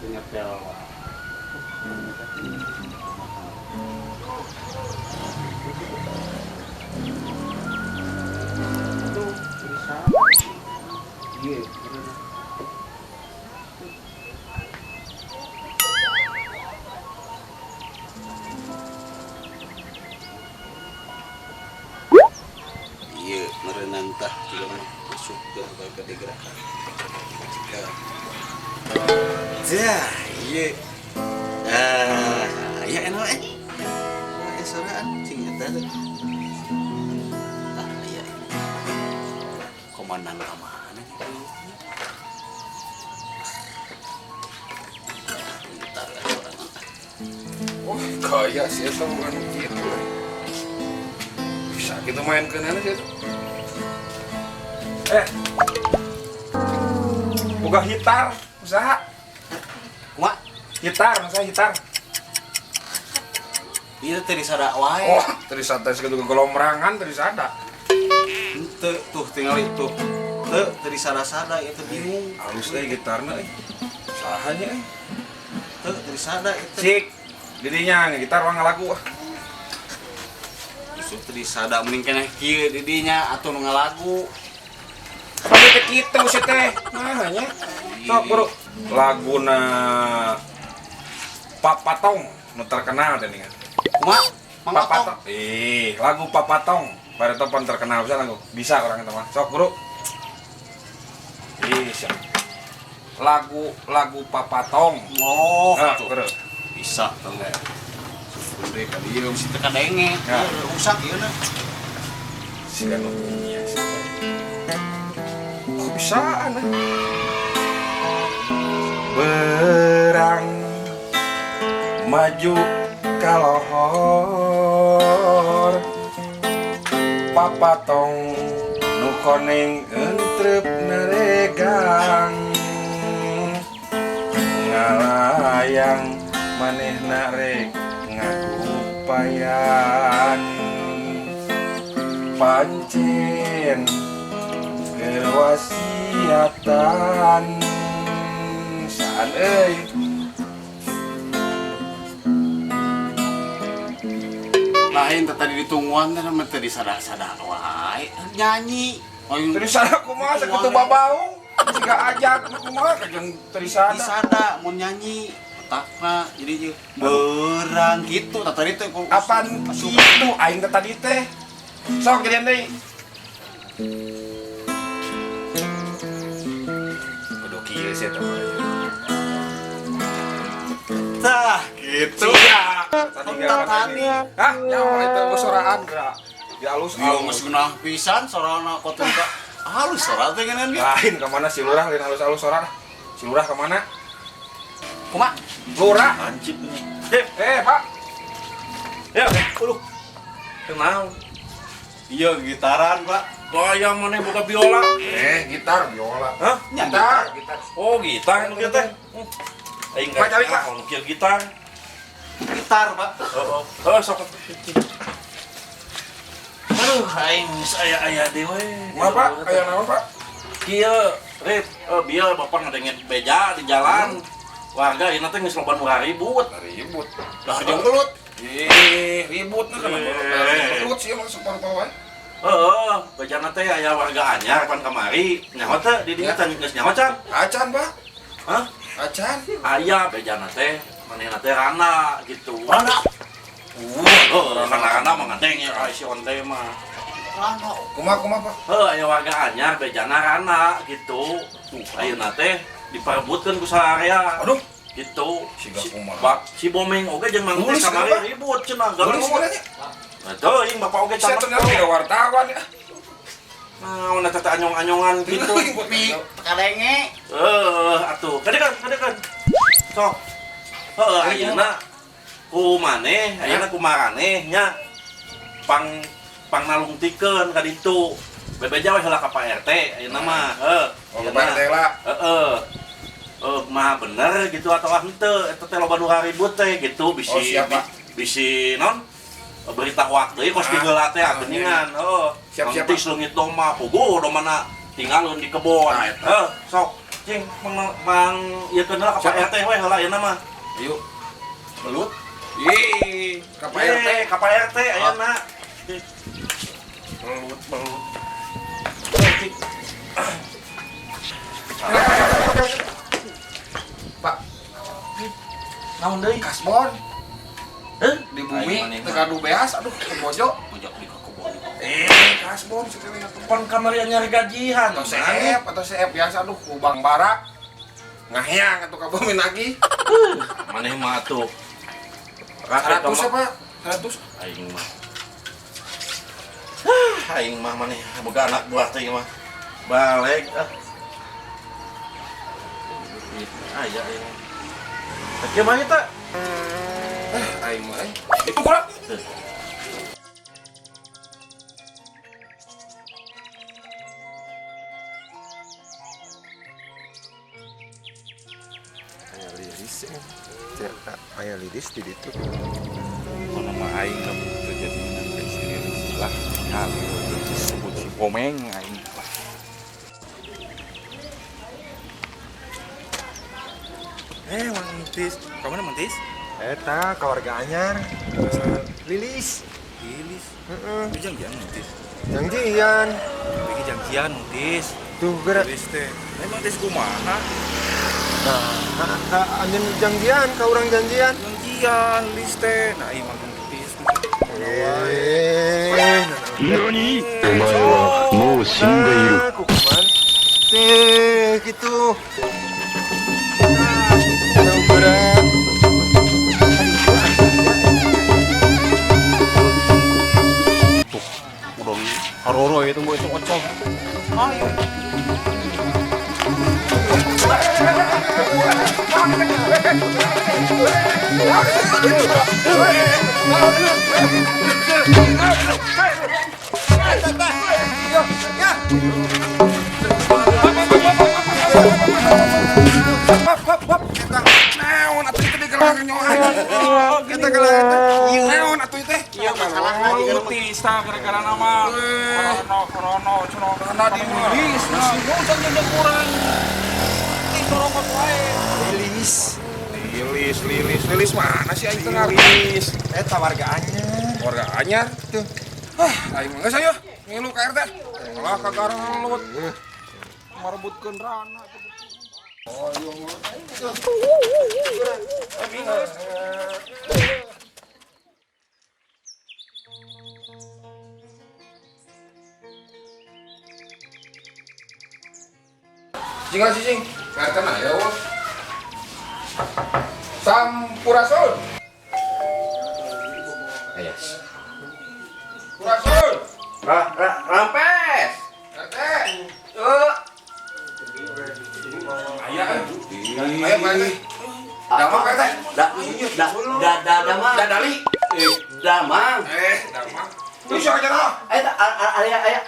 Nyetel itu bisa iya. Iya merenang tah juga masuk ke digerakkan jika ya, iya. Ah, ya enak eh. Eh soraan cing eta teh. Ah, iya. Komandan ka mana gitu. Bentar sorangan. Wah, gaya sih eta bukan gitu. Bisa gitu main keunana sih. Eh. Boga gitar, usaha. Kumaha? Gitar, masa gitar. Iya teh disada wae. Oh, teu disada sakitu golomrangan teu disada. Henteu tuh tingali tuh. Teu teu disada-sada ieu teh bingung. Halus euy gitarna euy. Saha nya euy? Teu teu disada ieu teh. Cik, didinya gitar urang ngalagu. Justru teu disada mending keneh kieu didinya atuh nu ngalagu. Apa teh kitu sih teh? Nah nya. Sok bro, laguna Papatong nu terkenal teh ningan. Kumaha? Mang Otong. Papatong. Ih, lagu Papatong. Bareto pan terkenal bisa lagu. Bisa orang eta mah. Sok bro. Ih, siap. Lagu Papatong. Oh, Nah, tuh. bro. Bisa tuh enggak. Gede ka dieu mesti teu kadenge. Ya. Rusak ieu na. Siga nu iya sih. Oh, bisaan ah. Berang maju kalohor Papatong nu koneng entrep naregang ngalayang manehna rek ngakupayan pancen keur wasiatan saan euy. Lain teh tadi ditungguan teh mah teu disada-sada wae. Nyanyi. Aing Teu disada kumaha sakitu babaung siga ajak kumaha kajeng teu disada. Disada mun nyanyi otakna jadi berang gitu tah tadi teh apaan kitu aing teh tadi teh. Sok gedean deui. Kudu kieu sih teh. Tah gitu. Sia. Tadi Tah, tadi. Hah, nyawa eta geus soraan geura. Di alus Iya geus geunah pisan sorana kotung ka halus sora teh ngeunan ge. Lain ka mana si lurah lain halus-halus sora. Si lurah ka mana? Kumaha? Lurah. Hancip. Eh, Pak. Ya, uluh. Kenal. Iya gitaran, Pak. Gaya mana boga biola? Gitar biola. Hah? Gitar, gitar. Oh, gitar nu kieu teh. Aing Pak, cari, Pak. Nu kieu gitar. Gitar, Pak. Heeh. Heeh, sok. Aduh, aing geus aya-aya deui we. Kumaha, Pak? Aya naon, Pak? Kieu, Rip, bieu bapak ngadengin beja di jalan. Warga ieu teh geus loba nu ribut. Ribut. Lah jeung gelut. Ih, ribut nah kenapa? Gelut sih emang separuh wae. Heeh, bejana teh aya warga anyar pan kamari. Nyaho teh di dieu can geus nyaho can? Acan, Pak. Hah? Acan. Aya bejana teh manehna teh rana gitu. Rana. Heeh, rana-rana mah ngadeng ya si onte mah. Rana. Kumaha kumaha, Pak? Heuh, aya warga anyar bejana rana gitu. Ayeuna teh diperebutkeun ku saarea. Aduh. Gitu. Siga kumaha. Si Bomeng oge jeung Mang Tes Nulis, kamari Pak. ribut cenah. Nulis sebenarnya. Nah, teuing bapak oge Saya can. ternyata tidak wartawan ya. Naon eta teh anyong-anyongan gitu. Kadenge. Atuh. Kadekan. Sok. Heeh, ayeuna ku maneh, ayeuna ku maraneh nya. Pang pangnalungtikeun ka ditu. Bebeja we heula ka Pak RT ayeuna mah. Heuh. Oh, ka Pak RT lah. Heeh. Mah bener gitu atau henteu eta teh loba nu ribut teh gitu bisi. Oh, siap, Pak. Bisi non berita hoak deui kos diheula teh geuningan. Heeh. Siap, siap, Mantis leungit domba puguh domana tinggalun di kebon. Nah, eta. Heuh, sok. Cing mang ieu keun heula ka Pak RT we heula ayeuna mah. Ayo. Belut. Ih, ka Pak RT. Ka Pak RT ayeuna. Belut, belut. Pak, Naon deui? Kasbon Heuh? di bumi teu kadu beas, aduh kebojo. Bojok di kebon. Kasbon sekali atuh. Pon kamari nyari gajihan. Atau CF biasa aduh ku Bang Bara. Ngahyang atuh ka bumi lagi. Maneh mah atuh. 100 ya, Pak? 100. Aing mah. Aing mah maneh boga anak buah teh mah. Balik ah. Aya aing. Teh mah eta. Aing mah Itu kurang. Aya liris ya. Aya liris di ditu. Mana mah aing kamu terjadi dengan si liris lah kali disebut si Komeng aing lah. Mang Tis, kamu mana Mang Tis? Eta keluarga anyar. Lilis. Lilis. Heeh. Itu janjian Mang Tis. Janjian. Lagi janjian Mang Tis. Tuh gerak. Lilis teh. Mang Tis kumaha? Nah, anjeun janjian ka urang janjian. Janjian Lilis teh. Nah, ieu Mang Tis. Nani? お前はもう死んでいる。 Kukuman. Teh gitu. Nah, gerak. Udah haroro itu gua itu ocong. Ayo. Naon atuh teh digelang nyoan. Eta gelang eta. Naon atuh teh? Iya masalah lagi kan. Tis tah gara-gara nama Corona, corona, Corona di lilis. Nah, jangan jeung urang. Tis sorokot wae. Lilis. Lilis, lilis, lilis mana sih aing teu ngarti? Lilis. Eta warga anyar. Warga anyar. Tuh. Ah, aing mah geus ayo ngilu ka RT. Lah kagarang lut. Marebutkeun rana. Oh, iya mah. Cing lah cicing. RT mah ya wah. Sampurasun. Ayas. Sampurasun. Rampes. RT. Aya. Aya Pak RT. Damang Pak RT. Da da da da damang. Dadali. Damang. Damang. Bisa aja lah. Eta aya aya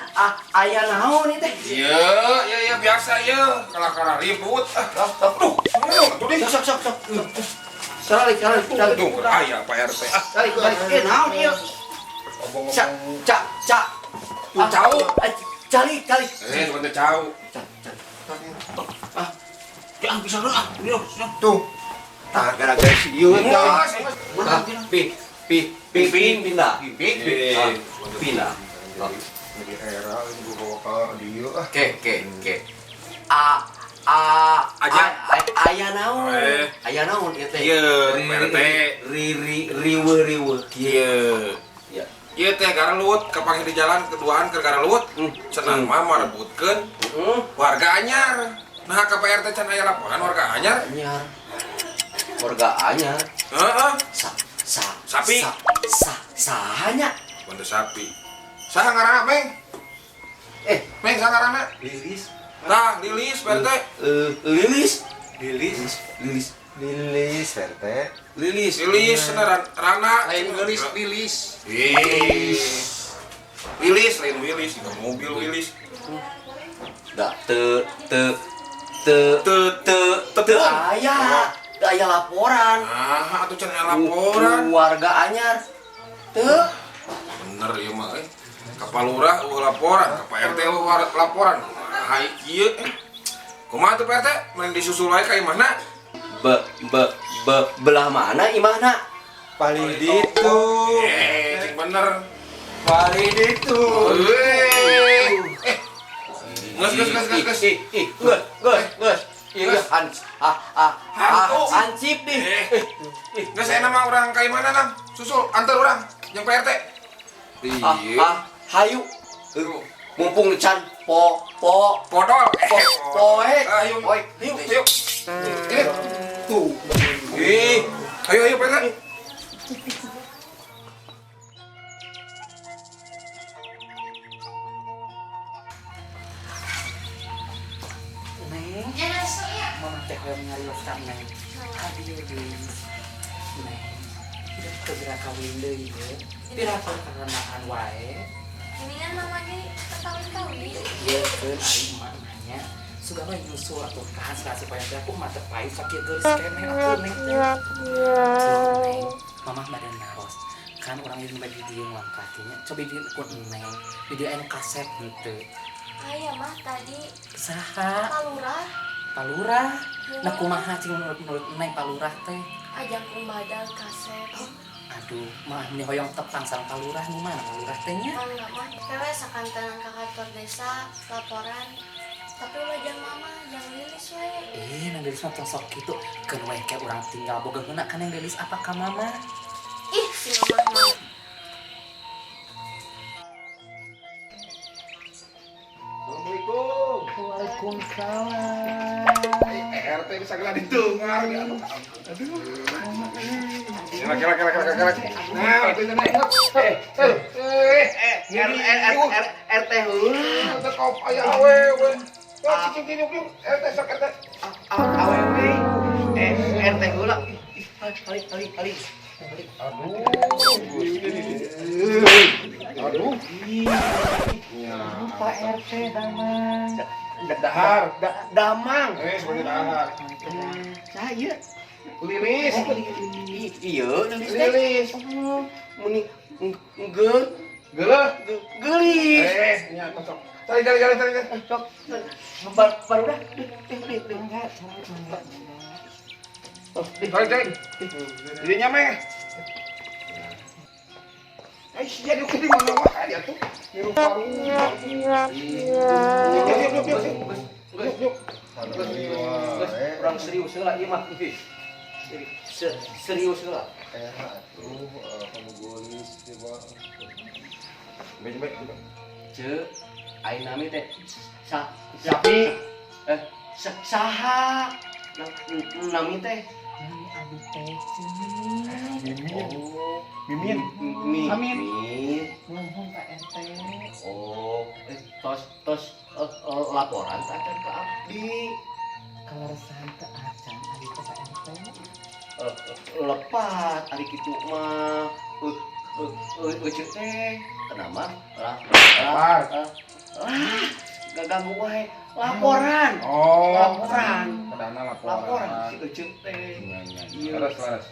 aya naon ieu teh? Iya, iya, iya biasa ya. Kalah-kalah ribut. Aduh, aduh, deh. Sok sok sok. Salik salik salik. Aduh, aya Pak RT. Ah, Salik salik. Naon ieu? Cak cak cak. Tuh, cau. Calik calik. Sebentar cau. Cak cak. Ah. Ya bisa ah. Yo, Tuh. Tah gara-gara si ieu tah. Pi pi pi pindah. Pindah. Jadi era ini gua bawa ka dieu ah. Ke ke ke. A a Aja. Aya naon? Aya naon ieu teh? Iya, Pak RT. Ri ri riwe riwe. Iya. Ya. Iya teh garalut kapanggih di jalan keduaan ke garalut. Cenah mah marebutkeun warga anyar. Nah, ka Pak RT can aya laporan warga anyar. Anyar. Warga anyar. Heeh. Sa sa Sapi. Sa sa sahanya. Benda sapi. Saha ngaranna, Meng? Meng sangarana. Lilis. Nah, Lilis Pak RT. Lilis. Lilis. Lilis. Lilis RT. Lilis. Lilis cenah Rana. Lain gelis, Lilis. Lilis. Lilis lain Wilis, juga mobil Wilis. Da te te te Te te te aya. Teu aya laporan. Nah, atuh can aya laporan. Warga anyar. Teu. Bener ieu mah euy. Ka Pak Lurah eueuh laporan, ka Pak RT eueuh laporan. Kumaha ieu eh. Kumaha tuh Pak RT? Mending disusul wae ka imahna. Be be be belah mana imahna? Paling ditu. Eh, cing bener. Paling ditu. Eh. Geus geus geus geus geus. Ih, ih, geus, geus, geus. Ih, geus hans ah ah ah Hantu. hansip nih. Eh. Geus aya mah urang ka imahna nang. Susul antar urang jeung Pak RT. Ah, Iya. ah, hayu. Mumpung can po po Podol. po poe. Ayo. Poe. Hayu. Ayo. Ini. Tuh. Ih. Ayo ayo Pak RT. Neng, mama teh hoyong nyarios ka Neng. Abi deui. Neng, hidup teu geura kawin deui ye. Pira karenaan wae. Mendingan mama ge kawin-kawin. Ieu keun ari emak nanya. Suga we nyusul atuh kahan supaya teh aku mah teu payu sakieu geulis keneh atuh Neng teh. Ceu, Neng, mama bade naros. Kan urang ieu bade di dieu nglangkah teh nya. Cobi di ku Neng, di dieu anu kasep henteu. Aya mah tadi Saha? Pak Lurah. Pak Lurah. Nah kumaha cing menurut Neng Pak Lurah teh? Ajak umbadal kasep. Aduh, mah ini hoyong tepang sareng Pak Lurah nu mana Pak Lurah teh nya? Pak Lurah mah kewe sakantenan ka kantor desa laporan. Tapi ulah jang mama, jang Lilis we. Eh, Neng Lilis mah tong sok kitu. Keun we ke urang tinggal boga heuna ka Neng Lilis apa ka mama? Ih, si mama mah. Assalamualaikum. Waalaikumsalam. RT bisa gelah didengar ya. Aduh. Kira kira kira kira kira. Nah, itu nih. Eh, eh, R R R RT heula. RT kop aya awewe. Wah, cicing cicing yuk RT sok RT. Awewe. Eh, RT heula. Ih, kali kali kali. Aduh. Aduh. Pak RT damang. Dahar. Damang. Eh, seperti dahar. Saya. Lilis. Iya, Lilis teh. Lilis. Muni geul Geuleuh. geulis. Eh, nya cocok. Cari cari cari cari. Sok baru dah. Dih, dih, dih. Cari cari. Dirinya meh. Eh, sia di mana wae dia tuh. Niru paru. Yuk yuk yuk yuk. Yuk yuk. Urang serius heula ieu mah. Serius heula. Eh, atuh kamu golis coba. Baik baik. Ceu, aing nami teh sa sapi eh saha nami teh Nami abi teh Oh, Mimin. Amin. Nuhun Pak RT. Oh, tos tos laporan teh acan ke abdi. Kaleresan teu acan abi teh Pak RT. Lepat ari kitu mah. Euceuk teh kenapa? Lah, Lapar. lah, gak ganggu wae. Laporan. Oh. Laporan. Kedana laporan. Laporan si Euceuk teh. Iya. Leres leres.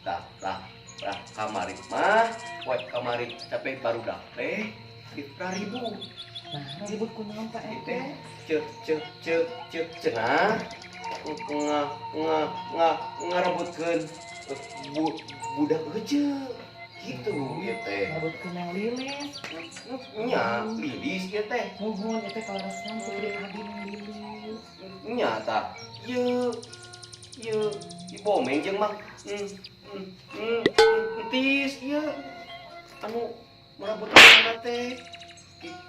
Tah, tah, tah, kamari mah, poe kamari capek barudak teh, ribut. Nah, ribut kunaon Pak RT? Cek cek cek cek cenah nga nga nga ngarebutkeun budak euceuk gitu ieu teh. Ngarebutkeun Neng Lilis. Nya, Lilis ieu teh. Nuhun ieu teh kaleresan putri abi Neng Lilis. Nya tah. Ieu ieu ieu bomeng jeung mah. Entis ieu anu merebutkeun teh.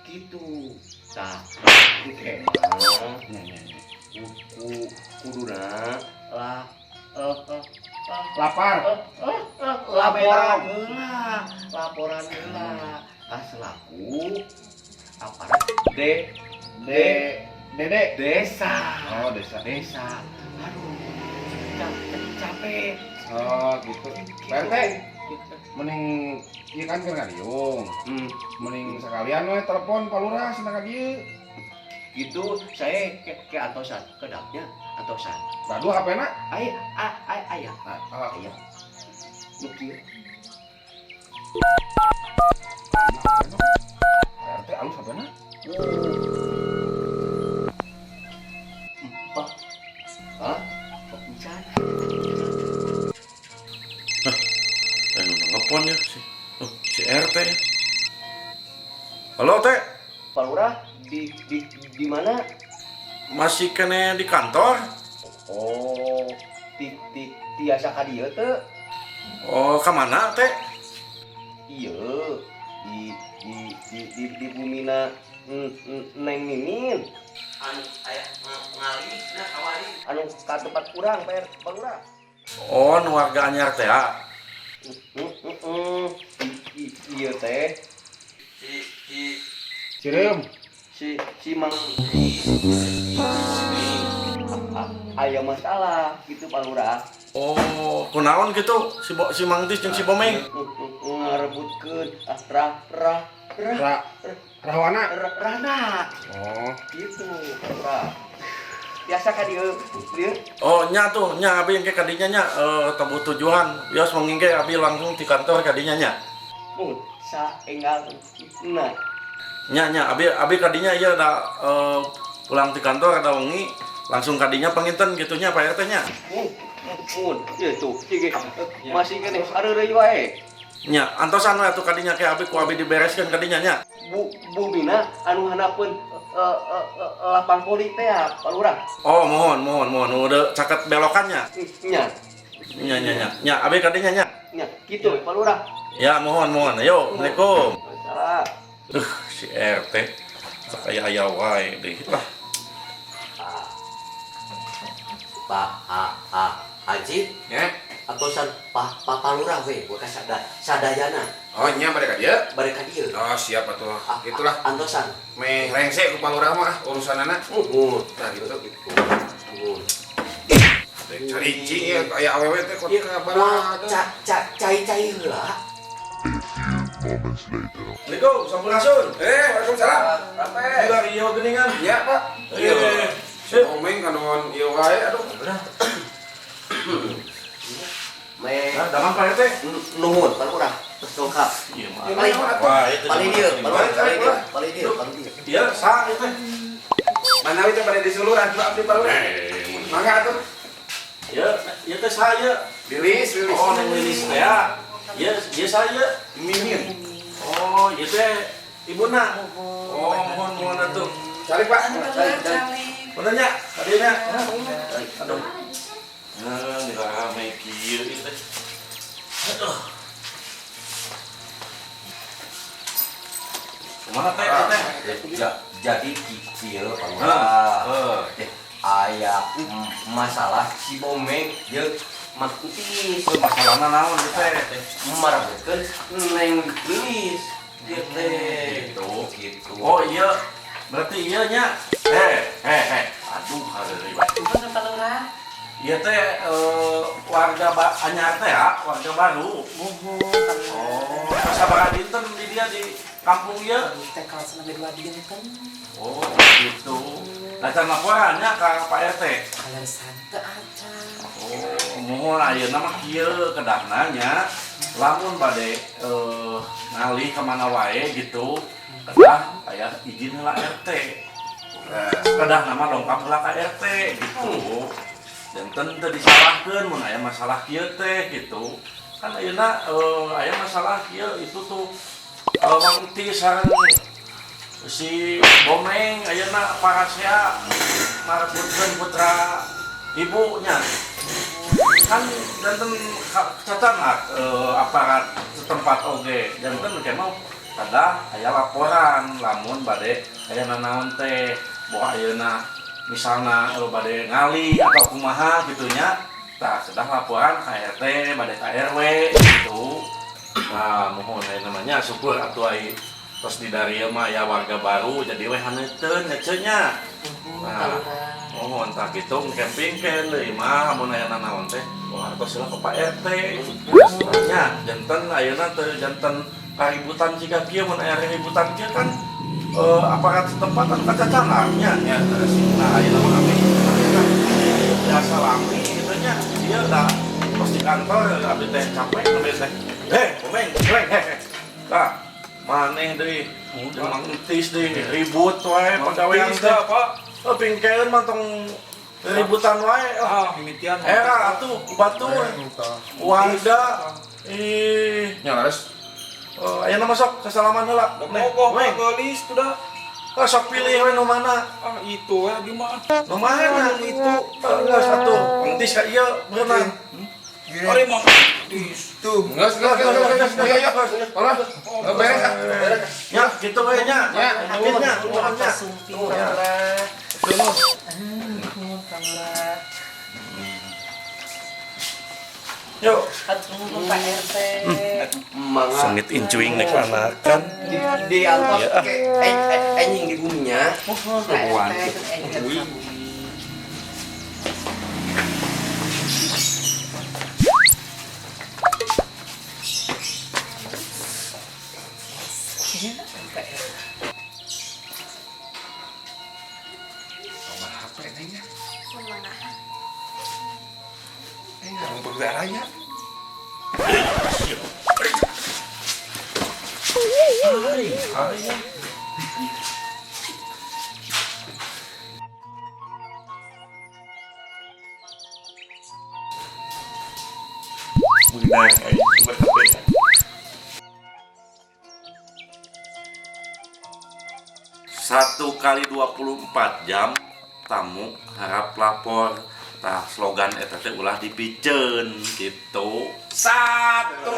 Gitu. Tah, oke. Kuduna lah Lapar. laporan heula, laporan heula. Tah selaku aparat D Dede. Desa. Oh, desa. Desa. Aduh. Capek. Oh, gitu. Pak RT, mending ieu kan keur ngariung. Mending sekalian we telepon Pak Lurah cenah ka dieu. Gitu saya ke antosan, kedapnya antosan. Gaduh HP-na? Aya, aya. Ah. Aya. Nu kieu. Pak RT alus HP-na. Pak. Hah? Pak Pican. Nelfon ya si, oh, si RT. Halo Teh, Pak Lurah di mana? Masih kene di kantor? Oh, ti ti tiasa ka dieu teu? Oh, kemana Teh? Iya, di bumina Neng Mimin. Anu aya ngalih nah kamari. Anu ka tempat kurang Pak Pak Lurah. Oh, nu warga anyar teh. Ah. Iya teh. Si si Cireum. Si si Mang aya masalah gitu Pak Lurah. Oh, kunaon gitu si Mang Tis jeung si Bomeng? Ngarebutkeun ra ra ra Ra Rahwana. Rana. Oh, Gitu Pak Lurah. Biasa ka dieu dieu. Oh, nya tuh, nya abi engke kadinya nya temu tujuan. Yos mengingke abi langsung di kantor kadinya nya. Mun saenggal nah. Nya nya abi abi kadinya ieu da pulang di kantor ada wengi langsung kadinya panginten gitu nya Pak RT nya. Mun mun ieu tuh ieu masih keneh areureui wae. Nya, antosan we atuh kadinya ke abi ku abi dibereskeun kadinya nya. Bu bumina anu handapeun lapang voli teh ya, Pak Lurah. Oh, mohon mohon mohon udah caket belokannya. Nya. Nya nya nya. Nya abi kadinya nya. Nya, gitu Pak Lurah. Ya, mohon mohon. Ayo, Assalamualaikum. Masalah. Si RT sok aya aya wae deui lah. Pak A A Haji ya. Atosan Pak Pak Lurah we gua ka sadayana. Oh, nya bade ka dieu. Bade ka dieu. Oh, siap atuh. Itulah. Antosan. Meh rengse ku Pak Lurah mah urusanana. Muhun. Nah, gitu. Muhun. Caricing ya aya awewe teh kok ka Wah, barada. cai-cai heula. Moments later. Assalamualaikum, sampurasun. Eh, waalaikumsalam. Rape. Gila ieu geuningan. Iya, Pak. Iya. Si Omeng kanoan ieu wae aduh. Me Nah, damang Pak RT. nuhun Pak Lurah. Terus dongkap. Iya mah. Paling Wah, itu paling dieu, Pak Lurah, paling dieu, paling dieu, paling dieu. Iya, sah ieu teh. Manawi teh bade disulur atuh abdi Pak Lurah. Mangga atuh. Ieu, ieu teh saya. Lilis, lilis. Oh, neng lilis teh ya. Ieu, ieu saya. Mimin. Oh, ieu teh ibuna. Oh, mohon mohon atuh. Cari Pak. Bener nya, tadinya. Aduh. Nah, rame kieu ieu teh. Aduh. Kumaha teh ieu teh? Jadi kieu Pak Lurah. Heeh. Aya masalah si Bomeng jeung Mang Entis. Masalahna naon ieu teh? Marebutkeun Neng Lilis. Ieu teh. Gitu. Gitu. Oh iya, berarti iya nya. Eh. Aduh, hareureuy bae. Bukan Pak Lurah. Ieu teh warga anyar teh ya, warga baru. Muhun Pak Lurah. Oh, sabaraha dinten di dia di kampung ieu? Teh kalau senang dua dinten. Oh, gitu. Lacan laporannya ke Pak RT. Kalau santai aja. Oh, mohon ayeuna mah kieu kedahna nya. Lamun bade ngalih ka mana wae gitu, kedah aya izin heula RT. Kedah nama dongkap heula ka RT gitu. Janten teu disalahkeun mun aya masalah kieu teh gitu. Kan ayeuna aya masalah kieu itu tuh Mang Entis sareng si Bomeng ayeuna parasea marebutkeun putra ibunya. Kan janten cacan aparat setempat oge janten ke mau kedah aya laporan lamun bade aya nanaon teh boh ayeuna misalna bade ngali atau kumaha gitu nya tah kedah laporan ka RT bade ka RW gitu. Nah, mohon aya namanya syukur atuh ai Terus di dieu mah aya warga baru jadi we haneuteun nya ceu nya. Nah, oh entah gitu camping deui mah mun aya nanaon teh. Wah, hartos lah ke Pak RT. Nya janten ayeuna teu janten kaributan jiga kieu, mun aya keributan kieu kan aparat setempat anu kacacanang nya. Ya, terus. Nah, ayeuna mah kami biasa lami gitu nya. Dia udah pas di kantor abdi teh capek abdi teh. Heh, komeng, komeng, heh. Nah, maneh deui jeung Mang Entis deui ribut wae pagawean teh. Pak. Oh, pingkeun mah tong ributan wae. Ah, mimitian. Era atuh ku batur. Warga ih. Nya leres. Oh, ayeuna masuk kesalaman heula. Mogok Meng. geulis tuh dah. Oh, sok pilih we nu mana? Ah, itu we abdi mah. Nu mana? Itu. Enggak satu. Entis ka ieu berenang. Ari mah Entis. Tuh. Geus, geus, geus, geus, geus. Ayo, ayo. Olah. Oh, beres ah. Beres. Ya, gitu we nya. Ya. Akhirnya, Nuhun sumping Pak Ya. Lurah. Nuhun Pak Lurah. Yuk. Aduh Pak RT. Mangga. Sengit incuing nek anakan. Di antos ke anjing di buminya. Nuhun Pak RT. Engket ka bumi. Iya, Pak RT. Nomor HP neng ya. Kumaha? Eh, kamu berdarahnya. Menang aing nomor HP. 1 x 24 jam tamu harap lapor. Tah, slogan eta teh ulah dipiceun gitu. Satu.